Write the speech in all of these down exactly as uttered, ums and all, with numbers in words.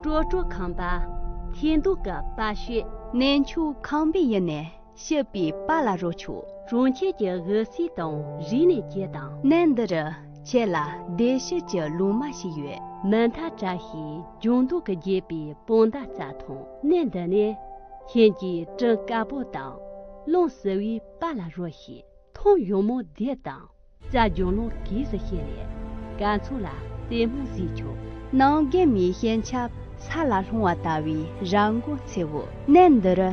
ཀྲོ་ཀྲོ་ཁང་པ། ཐིག་མདོག་གི་པ་ཤོད། གནས་མཆོག་ཁང་པའི་ཡུལ་ནས་ཕྱི་པའི་པཱ་ལ་རོ་ཆོ། གྲོང་ཁྱེར་གྱི་འོད་ཟེར་དང་རིག་གནས་ཀྱི་དང་། གནས་འདི་རུ་ཁྱེད་ལ་བདེ་སྐྱིད་ཀྱི་ལོ་མ་ཞིག་ཡོད། མུ་མཐའ་བཀྲ་ཤིས་ལྗང་མདོག་གིས་རྒྱས་པའི་སྤོན་ཟླ་རྩྭ་ཐང་། གནས་འདི་ནས་ཁྱེད་ཀྱིས་སྤྲིན་དཀར་པོ་དང་རླུང་བསིལ་བའི་པཱ་ལ་རོ་ཞིག་མཐོང་ཡོང་མོ་དེ་དང་། རྩྭ་ལྗང་ལོང་གིས་སུ་བཤད་ནས་སྐར་ཚོགས་ལ་ལྟད་མོ་གཟིགས་ཆོག། ནང་དགེ་མིའི་ཞེན་ཆགས་ས་ལ་ལྷུང་བ་ལྟ་བུའི་ར་མགོ་མཚེའུ། གནས་འདི་རུ་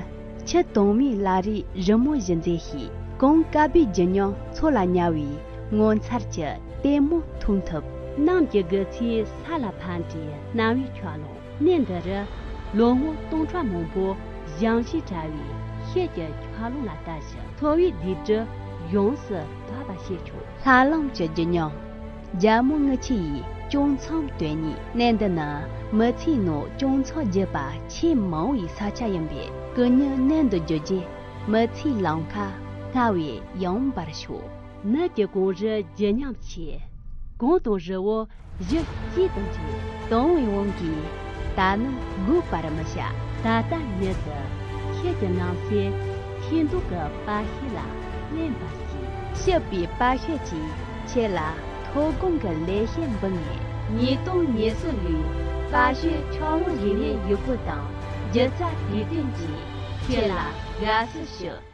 ཆུ་དྭངས་མའི་ལ་རིའི་རི་མོ་བཞིན་མཛེས་ཤིང་གངས་དཀར་པོའི་རྒྱུན་རྙིང་མཚོ་ལ་ཉར་བའི་ངོ་མཚར་གྱི་ལྟད་མོ་མཐོང་ཐུབ། གནམ་གྱི་དགུ་ཚིགས་ས་ལ་ཕན་བྲིས་སྣང་བའི་ཆར་རླུང་། གནས་འདི་རུ་ལོ་ངོ་སྟོང་ཕྲག་མང་པོ་ཞིང་གཤེགས་བྲལ་བའི་ཤེལ་གྱི་ཆར་རླུང་ལ་ལྟ་ཞིང་འཚོ་བའི་སྡིག་སྒྲིབ་ཡོངས་སུ་དག་པ་བྱེད་ཆོག། ལྷ་ལམ་གྱི་རྒྱུན་རྙིང་རྒྱལ་མོ་རྔུལ་ཆུ་ཡི་ལྕོག་མཚམས་དོན་གཉིས། གནས་འདི་ནི་མི་ཚེའི་ནང་ལྕོག་མཚམས་བརྒྱུད་པ་ཆེས་མང་བའི་ས་ཆ་ཡིན་པས། སྐུ་ཉིད་གནས་འདི་བརྒྱུད་རྗེས་མི་ཚེའི་ལམ་ཁ་སྔར་བས་ཡངས་པར་ཤོག། ནུབ་ཀྱི་གངས་རི་རྒྱུན་རྙིང་ཆེ། གངས་དང་རི་བོ་གཞི་གཅིག་ཏུ་འདྲེས། དྭངས་བའི་དབང་གིས་ད་ནི་སྒུག་པར་མི་བྱ། ད་ལྟ་ཉིད་དུ་ཁྱེད་ཀྱི་རྣམ་སྲས་ཐིག་མདོག་གི་པ་ཤོད་ལ་ལེན་པར་གྱིས། ཕྱི་པའི་པ་ཤོད་ཀྱིས་ཁྱེད་ལ་ཐོ་དགོང་གི་ལེགས་བཤད་འབུལ་ངེས། ཉིས་སྟོང་ཉི་ཤུ་ལོའི་པ་ཤོད་ཆུང་ངུ་རིག་གནས་ཡི་གུ་དང་སྒྱུ་རྩལ་དུས་སྟོན་གྱིས་ཁྱེད་ལ་དགའ་བསུ་ཞུ།